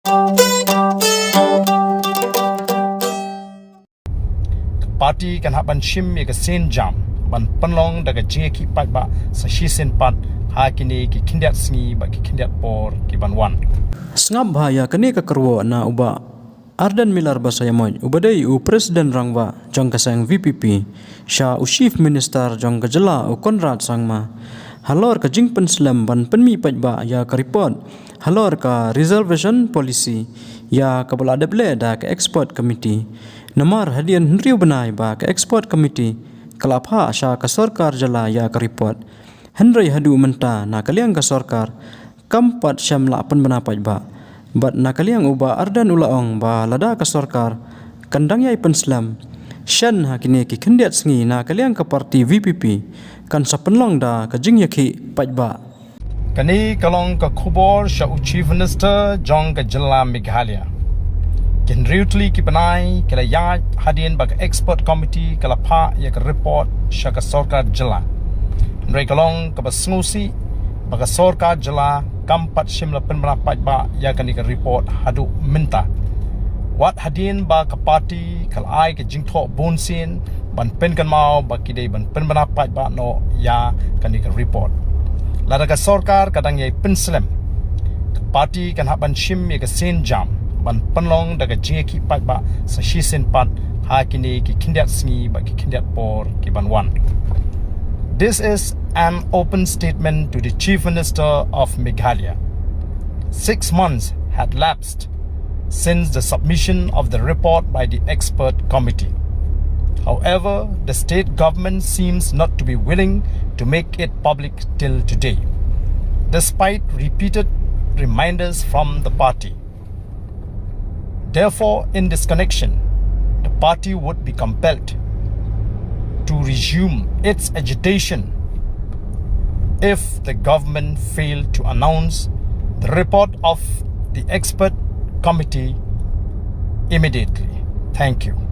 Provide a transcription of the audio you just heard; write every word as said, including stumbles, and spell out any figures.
Party kan hap ban shim ïa ka sienjam ban pynlong da ka jingïakhih paidbah sa shisien pat ha kine ki khyndiat sngi bad ki khyndiat por ki ban wan. Sngap bha ïa kane ka kyrwoh na u Bah Ardent Miller Basaiawmoit, uba dei u President Rangbah jong ka seng V P P, sha u Chief Minister jong ka jylla u Conrad Sangma, halor ka jingpynslem ban pynmih paidbah ïa ka report halor ka Reservation Policy, ïa kaba la dep leh da ka Expert Committee. Namar hadien hynriew bnai ba ka Expert Committee ka la phah sha ka sorkar jylla ïa ka report, hynrei haduh mynta na ka liang ka sorkar kam pat shym la pynbna paidbah. Bad na ka liang u Bah Ardent u la ong ba lada ka sorkar kan dang ïai pynslem shen ha kine ki khyndiat sngi, na ka liang ka party V P P kan sa pynlong da ka jingïakhih paidbah. Kane ka long ka khubor sha u Chief Minister jong ka jylla Meghalaya. Ki hynriew tylli ki bnai ki la ïaid hadien ba ka Expert Committee ka la phah ïa ka report sha ka sorkar jylla. Hynrei ka long kaba sngewsih ba ka sorkar jylla kam pat shym la pynbna paidbah ïa kane ka report haduh mynta. Wat hadien ba ka party ka la ai ka jingthoh bunsien ban pynkynmaw ba ki dei ban pynbna paidbah noh ïa kane ka report. Lada ka sorkar ka dang ïai pynslem, ka party kan hap ban shim ïa ka sienjam ban pynlong da ka jingïakhih paidbah sa shisien pat ha kine ki khyndiat sngi bad ki khyndiat por ki ban wan. This is an open statement to the Chief Minister of Meghalaya. Six months had lapsed since the submission of the report by the expert committee. However, the state government seems not to be willing to make it public till today, despite repeated reminders from the party. Therefore, in this connection, the party would be compelled to resume its agitation if the government failed to announce the report of the expert committee immediately. Thank you.